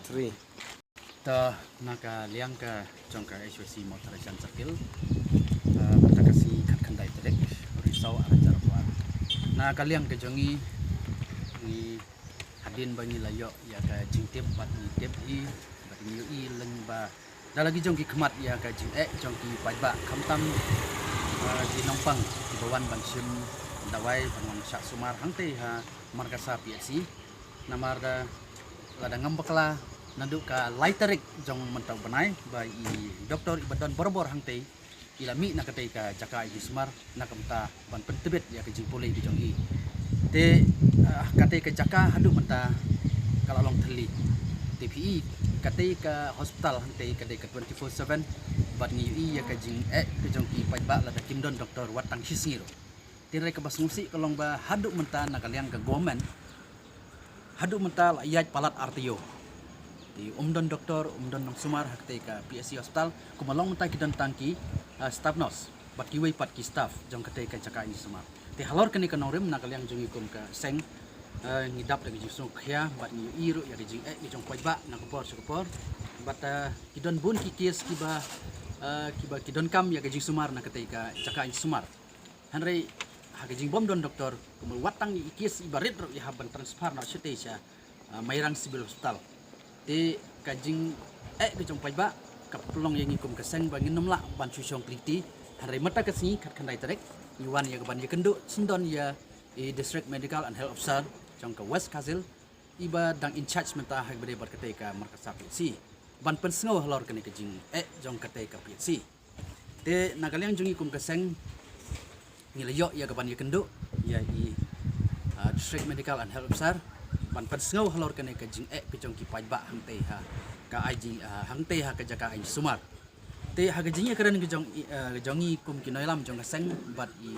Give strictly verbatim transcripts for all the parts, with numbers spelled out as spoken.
Three. Ta na ka liang ka jong ka H Y C Mawthadraishan Circle, ah, mynta ka sngi khatkhyndai tarik Risaw ar hajar arphew ar. Na ka liang ka jong ngi, ngi hadien ba ngi la ïoh ïa ka jingtip bad ngi tip hi bad ngi ïohi lyngba da la ki jong ki khmat ïa ka jingeh jong ki paidbah khamtam, ah, ki nongpang kiba wan ban shim dawai ban wan shah sumar hangtei ha Markasa P H C. Namar da lada ngam bakla naduh ka lai tarik jong mynta u bnai ba i doktor iba don borabor hangtei i la mih na katei ka jaka ïa sumar na ka bynta ban pyntbit ïa ka jingpule ka jong i. Te, ah, katei ka jaka haduh mynta ka la long thylli. Te phi i katei ka hospital hangtei ka dei ka twenty four seven bad ngi ïohi ïa ka jingeh ka jong ki paidbah lada kim don doktor wat tang shi sngi ruh. Te hynrei kaba sngewsih ka long ba haduh mynta na ka liang ka government haduh mynta la ïaid palat ar taïew. Te um don doktor, um don nongsumar ha katei ka P H C hospital, kumba long mynta ki don tang ki, ah, staff nurse bad kiwei pat ki staff jong katei ka jaka ïa sumar. Te halor kane ka nongrim na ka liang jong ngi kum ka seng, ah, ngi dap da ka jingsngewkhia bad ngi ïohi ruh ïa ka jingeh ka jong paidbah na ka por sha ka por. Bad, ah, ki don bun ki case kiba, ah, kiba ki donkam ïa ka jingsumar na katei ka jaka ïa sumar. Hynrei ha ka jingbym don doktor kumba wat tang i case iba rit ruh i hap ban transfer noh shatei sha, ah, Mairang Civil Hospital. Te ka jingeh ka jong paidbah ka pynlong ïa ngi kum ka seng ba ngin ym lah ban shu shong kylli. Hynrei mynta ka sngi khatkhyndai tarik ngi wan ïa ka ban ïakynduh syndon ïa i District Medical and Health Officer jong ka West Khasi Hills iba dang in charge mynta ha kaba ïadei bad katei ka Markasa P H C ban pynsngew halor kane ka jingeh jong katei ka P H C. Te na ka liang jong ngi kum ka seng ngi la ïoh ïa ka ban ïakynduh ïa i, ah, District Medical and Health Officer ban pynsngew halor kane ka jingeh ka jong ki paidbah hangtei ha ka I G, ah, hangtei ha ka jaka ïa sumar. Te ha ka jingïakren ka jong i, ah, ka jong ngi kum ki nongïalam jong ka seng bad i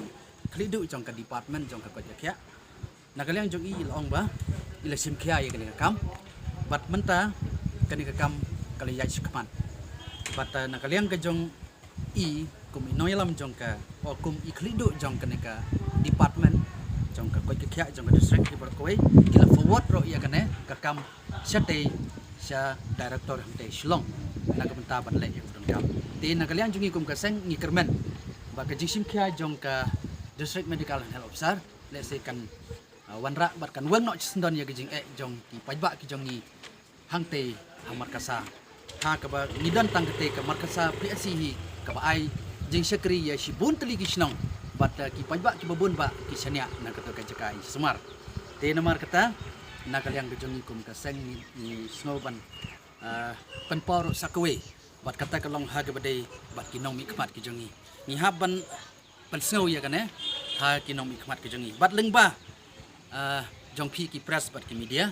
khlieh duh jong ka department jong ka koit ka khiah. Na ka liang jong i la ong ba i la shim khia ïa kane ka kam bad mynta kane ka kam ka la ïaid shakhmat. Bad, ah, na ka liang ka jong i kum i nongïalam jong ka, o kum i khlieh duh jong kane ka department jong ka koit ka khiah jong ka district hi baroh kawei ki la forward ruh ïa kane ka kam shatei sha director hangtei Shillong na ka bynta ban leh ïa ka donkam. Te na ka liang jong ngi kum ka seng ngi kyrmen ba ka jingshim khia jong ka District Medical and Health Officer lehse kan, ah, wanrah bad kan weng noh shisyndon ïa ka jingeh jong ki paidbah ki jong ngi hangtei ha Markasa. Ha kaba ngi don tang katei ka Markasa P H C hi kaba ai jingshakri ïa shibun tylli ki shnong bad, ah, ki paidbah kiba bun ba ki shaniah na katei ka jaka ïa sumar. Te namar kata na ka liang ka jong ngi kum ka seng ngi, ngi sngew ban, ah, pynpaw ruh sa kawei bad kata ka long ha kaba dei bad ki nongmihkhmat ki jong ngi. Ngi hap ban pynsngew ïa kane ha ki nongmihkhmat ki jong ngi bad lyngba, ah, jong phi ki press bad ki media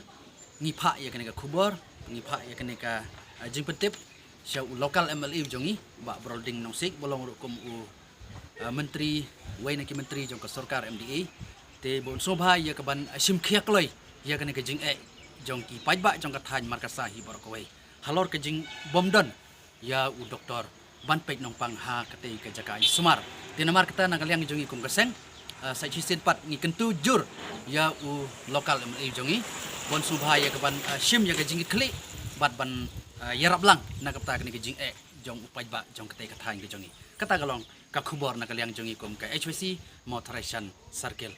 ngi phah ïa kane ka khubor, ngi phah ïa kane ka, ah, jingpyntip sha u local M L A jong ngi Bah Brolding Nongsiej ba long ruh kum u, ah, myntri, wei na ki myntri jong ka sorkar M D A. Te ba un sngewbha ïa ka ban, ah, shim khia kloi ïa kane ka jingeh jong ki paidbah jong ka thaiñ Markasa hi baroh kawei halor ka jingbym don ïa u doktor ban peit nongpang ha katei ka jaka ïa sumar. Te namar kata na ka liang jong ngi kum ka seng, ah, sa shisien pat ngi kyntu jur ïa u local M L A jong ngi ba un sngewbha ïa ka ban, ah, shim ïa ka jingkitkhlieh bad ban, ah, ïarap lang na ka bynta kane ka jingeh jong u paidbah jong katei ka thaiñ ka jong ngi. Kata ka long ka khubor na ka liang jong ngi kum ka H Y C Mawthadraishan Circle.